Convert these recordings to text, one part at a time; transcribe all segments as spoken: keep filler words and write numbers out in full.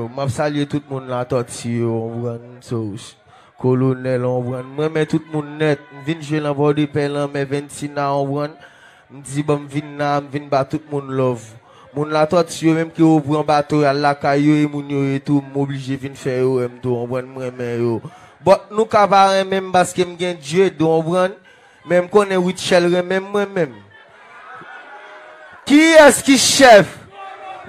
M ap salye tout moun Latòti yo, w konprann? So, Kolonèl, w konprann? M renmen tout moun nèt. M vin jwe nan Pòdepè, lanmè Ventina, w konprann? M di, ban m vin la, m vin ba tout moun love. Moun Latòti yo menm ki yo pran bato y al lakay yo, e moun yo ye tou, m oblije vin fè yo wè m tou, w konprann? M renmen yo. But nou ka pa renmen m paske m gen dread, w konprann? Men m konnen Rutshelle renmen m mwen menm. Kiyès ki chèf?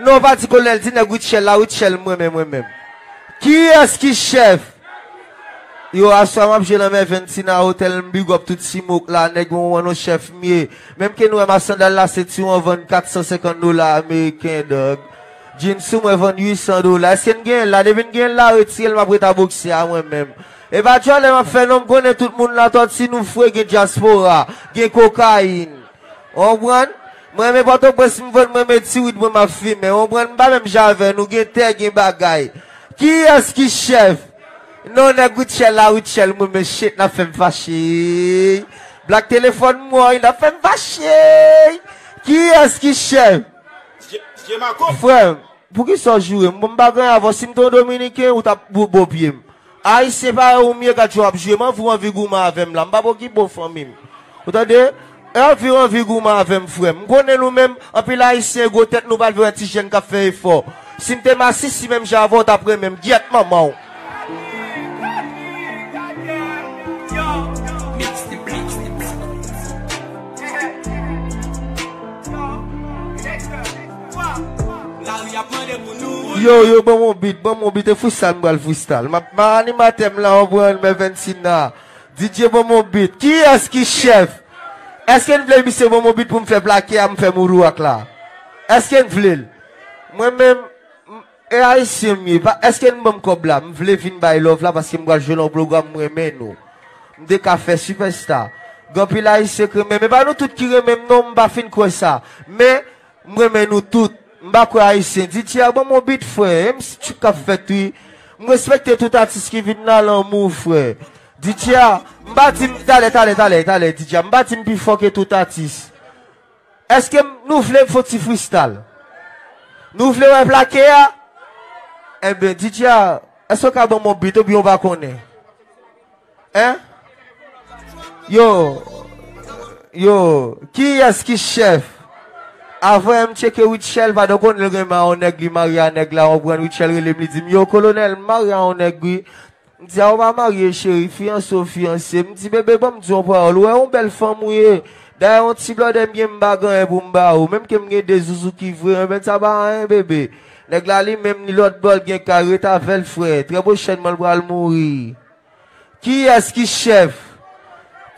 Non, pa di Kolonèl, di nèg Rutshelle la, Rutshelle mwen menm, mwen menm. Kiyès ki chèf? Yo, aswè m ap jwe nan Merventina Hotel, m big up tout Simok la, nèg mwen wè nou chèf m ye. Menm ke nou wè m a sandal la, senti w an vann kat san senkant dola ameriken, dòg. Jeans sou mwen vann uit san dola. Èske n genyen l la? Depi n genyen l la, retire l, m ap ret a bokse a mwen menm. E pa djòlè m ap fè non, m konnen tout moun Latòti nou fre, gen dyaspora, gen kokayin. W konprann? Mwen renmen Pòtoprens, m vann, mwen renmen ti wid mwen m ap fimen. W konprann? M pa menm jan avè nou, gen tè, gen bagay. Kiyès ki chèf? Non, nèg Rutshelle la, Rutshelle mwen renmen shit, n ap fè m fache. Black telefòn mwen, n ap fè m fache. Kiyès ki chèf? Frè m, poukisa w joure m? Bon, m pa gen avè w. Si m te yon Dominiken, ou t ap bo-, bo pye m. Ayisyen parèy ou m ye, gad jan w ap jwe m, anvi w anvi goumen avè m la. M p ap okipe w, fanmi m. Ou tande? Anvi w anvi goumen avè m, frè m. M konnen nou menm, anpil Ayisyen gwo tèt, nou pa vle wè ti jèn k ap fè efò. Si m te masisi menm jan avè w, w t ap renmen m. Gyèt manman w. Yo, yo, ban m yon beat, ban m yon beat, e freestyle, m pral freestyle. M ap, m a animatè m la, w konprann, men Ventina. D J ban m yon beat. Kiyès ki chèf? Èske n vle misye ban m yon beat pou m fè plake a, m fè moonwalk la? Èske n vle l? Mwen menm, m, e ayisyen m ye. Pa, èske n ban m kòb la? M vle vin bay love la paske m pral jwe nan yon pwogram m renmen nou. M te ka fè sipèsta. Gen anpil ayisyen k renmen m. E pa nou tout ki renmen m non, m pa fin kwè sa. Men, m renmen nou tout. M pa kwè ayisyen. D J a ban m yon beat, frè. M si tchik k ap fèt, wi. M respekte tout atis ki vin nan lanmou, frè. D J a, m pa di m, talè, talè, talè, talè, D J a, m pa di m pi fò ke tout atis. Èske m, nou vle m fè yon ti freestyle? Nou vle wè plake a? Enben, D J a, èske w ka ban m yon beat oubyen w pa konnen? Hein? Yo, yo, kiyès ki chèf? Avè m tcheke Rutshelle, padan w konnen l renmen a yon nèg, li marye a nèg la, w konprann, Rutshelle rele m, li di m, yo, Kolonèl, m marye a yon nèg, wi. M di a, ou pa marye, cheri, fiyanse w fiyanse. M di, bebe, ban m di yon pawòl, ou wè yon bèl fanm ou ye. Dayè, yon ti blòdè m gen, m pa gen anyen pou m ba ou. Menm ke m gen de zouzou ki vre, men sa pa anyen, bebe. Nèg la, li menm, li lòt bò, l gen kay, ret avè l, frè. Trè pwochènman, l pral mouri. Kiyès ki chèf?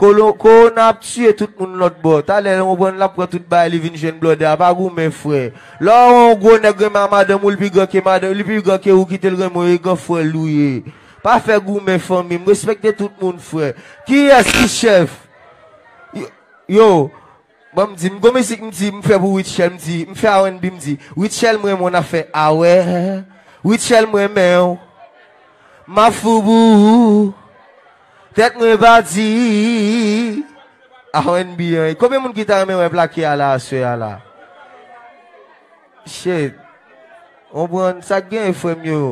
Kolo-, kowona ap tiye tout moun lòt bò. Talè, w konprann, l ap pran tout bagay, li vin jwenn blòdè a. Pa goumen, frè. Lè w wè yon gwo nèg renmen a madanm ou, li pi gran ke madanm, li pi gran ke ou, kite l renmen w, e gran frè l ou ye. Pa fè goumen, fanmi m. Respekte tout moun, frè. Kiyès ki chèf? Yo, yo, Bon, m di, m gon mizik, m di, m fè pou Rutshelle, m di, m fè R and B, m di, Rutshelle, m renmen w, n ap fè, a wè, Rutshelle, m renmen w, m ap fou pou ou, tèt mwen pa di, R and B an. Konbyen moun ki ta renmen wè plake a la, aswè a la? Shit. Konprann sa k gen, frè m yo.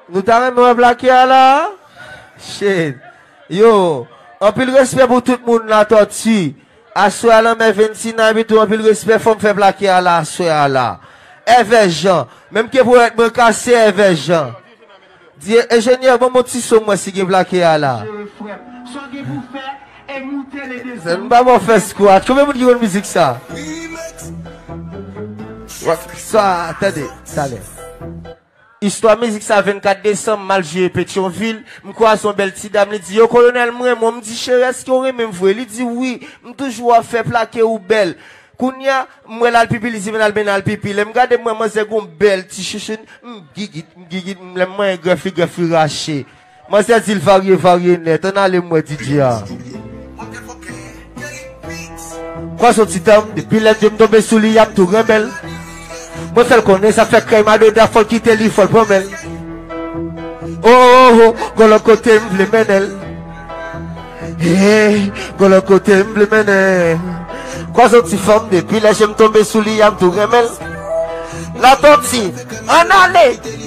Nou ta renmen wè plake a la? Shit. Yo, anpil respè pou tout moun Latòti. Aswè a lanmè Ventina epi tou anpil respè, fò m fè plake a la aswè a la. Èvè Jan. Menm ke ponyèt mwen kase, Èvè Jan. Di enjenyè, ban m yon ti son m wè si gen plake a la. M pa bon fè squat. Konbyen moun ki konn mizik sa? Sa, tande, talè. Istwa mizik sa, vennkat desanm, m al jwe Petyonvil, m kwaze yon bèl ti dam, li di, yo, Kolonèl, m renmen w. M di, cheri, èske w renmen m vre? Li di, wi, m toujou ap fè plake ou bèl. Kounye a, m wè l al pipi, li di, vin al, vin al pipi. Lè m gade, m wè manzè gon bèl ti chouchoun, m gigit, m gigit, m lè m manyen grèf li, grèf li rache. Manzè di l varye, varye nèt. Ann ale m wè D J a. Kwaze yon ti dam, depi lè m tonbe sou li, y ap tou renmen l. Mwen fè l konnen sa fè krèy madoda, fò l kite li, fò l pran men l. Oh, oh, oh, gon lòt kote m vle mennen l. Hey, gon lòt kote m vle mennen l. Kwaze yon ti fanm, depi lè je m tonbe sou li, y ap tou renmen l. Latòti, ann ale.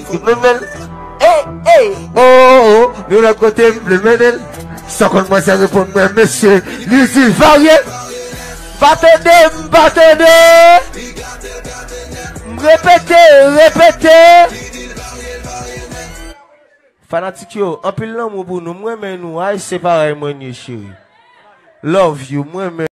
Li vle mennen l. Ey, ey. Oh, oh, oh, nou lòt kote, m vle mennen l. Sa konn mwen, sa reponn mwen, mesye. Li di varye. Pa tande, m pa tande. M repete, repete. Fanatik yo, anpil lanmou pou nou. M renmen nou. Ay, se parèy mwen ye, cheri. Love you, m renmen.